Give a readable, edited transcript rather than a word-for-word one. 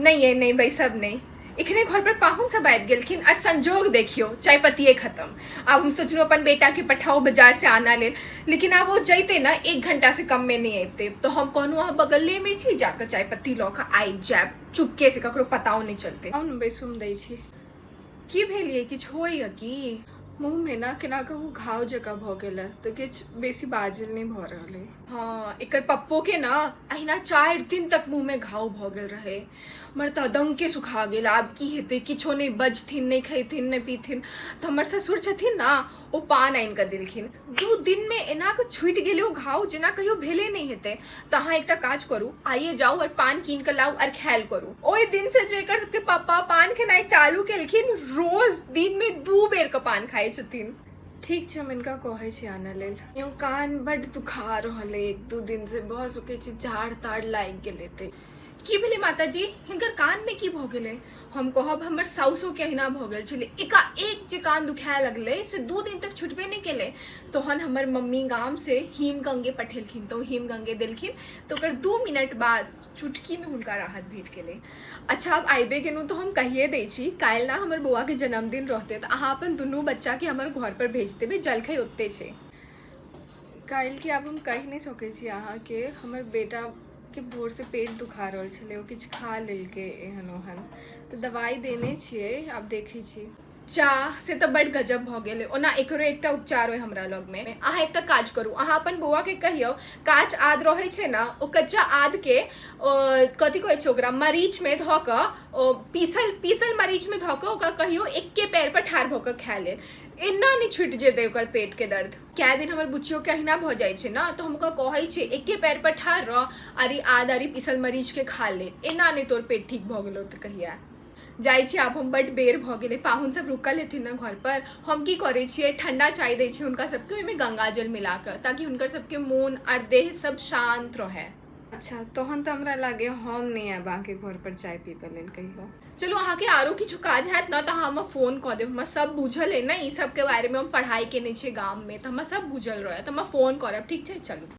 नहि ये नहि बैसब नहि, एखने घर पर पाहुन सब आबि गेलखिन और संजोग देखियो चाय पत्तिए खत्म। आब हम सोचलहुँ अपन बेटा के पठाउ बाजार से आना लेल, लेकिन आब ओ जैते ना 1 घंटा से कम में नहीं अबते, तो हम कहलहुँ अहाँ बगले में छी, जाकर चाय पत्ती लऽ कऽ आबि जायब चुपके से, ककरो पताओ नहीं चलते। आउ ने बैसू, हम दै छी। की भेल ये, किछु होइए की? मुँह में ना केना कहू घाव जकाँ भऽ गेल है, तऽ किछु बेसी बाजल नहि भऽ रहल है। हाँ, एकर पप्पो के ना अहिना 4 दिन तक मुँह में घाव भऽ गेल रहे, हमर तऽ अदंके सुखा गेल। आब की हेतै, किछो नहि बजथिन, नहि खैथिन नहि पीथिन। तऽ हमर ससुर छथिन ना, ओ पान आनि कऽ देलखिन, 2 दिन में एना कऽ छुटि गेलै ओ घाव जेना कहियो भेले नहि हेतै। तऽ अहाँ एकटा काज करू, आइए जाउ आओर पान कीन कऽ लाउ आओर खायल करू। ओहि दिन से जे एकर सबके पप्पा पान खेनाइ चालू केलखिन, रोज दिन में 2 बेर कऽ पान खाइ छथिन। ठीक छै, हम इनका कहै छी आनऽ लेल। यौ कान बड्ड दुखा रहल अइ 1-2 दिन से, भऽ सकै छै झाड़ ताड़ लागि गेल हेतै। की भेलै माताजी, हिनकर कानमे की भऽ गेलै? हम कहब हमर साउसोके अहिना भऽ गेल छलै, एकाएक जे कान दुखाए लगलै से 2 दिन तक छुटबे नहि केलै। तहन हमर मम्मी गामसँ हिमगंगे पठेलखिन, तऽ ओ हिमगंगे देलखिन, तऽ ओकर 2 मिनट बाद चुटकीमे हुनका राहत भेट गेलै। अच्छा आब आबिए गेलहुँ तऽ हम कहिए दै छी, काल्हि ने हमर बौआके जन्मदिन रहतै, तऽ अहाँ अपन दुनू बच्चाके हमर घरपर भेज देबै, जलखै ओतहि छै। काल्हिके आब हम कहि नहि सकै छी अहाँके, हमर बेटाके भोरसँ पेट दुखा रहल छलै, ओ किछु खा लेलकै एहन ओहन, तऽ दवाइ देने छियै, आब देखै छी। चाह से तऽ बड्ड गजब भऽ गेलै। ओना एकरो एकटा उपचार होइ हमरा लगमे। अहाँ एकटा काज करू, अहाँ अपन बौआके कहियौ, काच आद रहै छै ने, ओ कच्चा आदके कथी कहै छै ओकरा, मरीचमे धऽ कऽ, ओ पीसल पीसल मरीचमे धऽ कऽ ओकरा कहियौ एक्के पैर पर ठाढ़ भऽ कऽ खाय लेल, एना नहि छुटि जेतै ओकर पेटके दर्द। कए दिन हमर बुच्चियोके अहिना भऽ जाइ छै ने, तऽ हम ओकरा कहै छियै एक्के पैर पर ठाढ़ रह आर ई आद आर ई पीसल मरीचके खा ले, एना नहि तोर पेट ठीक भऽ गेलौ। तऽ कहिया जाइ छी आब हम, बड्ड बेर भऽ गेलै, पाहुन सब रुकल हेथिन ने घर पर। हम की करै छियै, ठंडा चाय दै छियै हुनका सबके, ओहिमे गंगा जल मिला कऽ, ताकि हुनकर सबके मोन आर देह सब शान्त रहै। अच्छा तहन तऽ हमरा लागैए हम नहि आयब अहाँके घर पर चाय पीबऽ लेल कहियो। चलू अहाँके आरो किछु काज हैत ने तऽ अहाँ हमरा फोन कऽ देब, हमरा सब बुझल अइ ने ई सबके बारेमे, हम पढ़ाइ केने छियै गाममे, तऽ हमरा सब बुझल रहै, तऽ हमरा फोन करब, ठीक छै? चलू।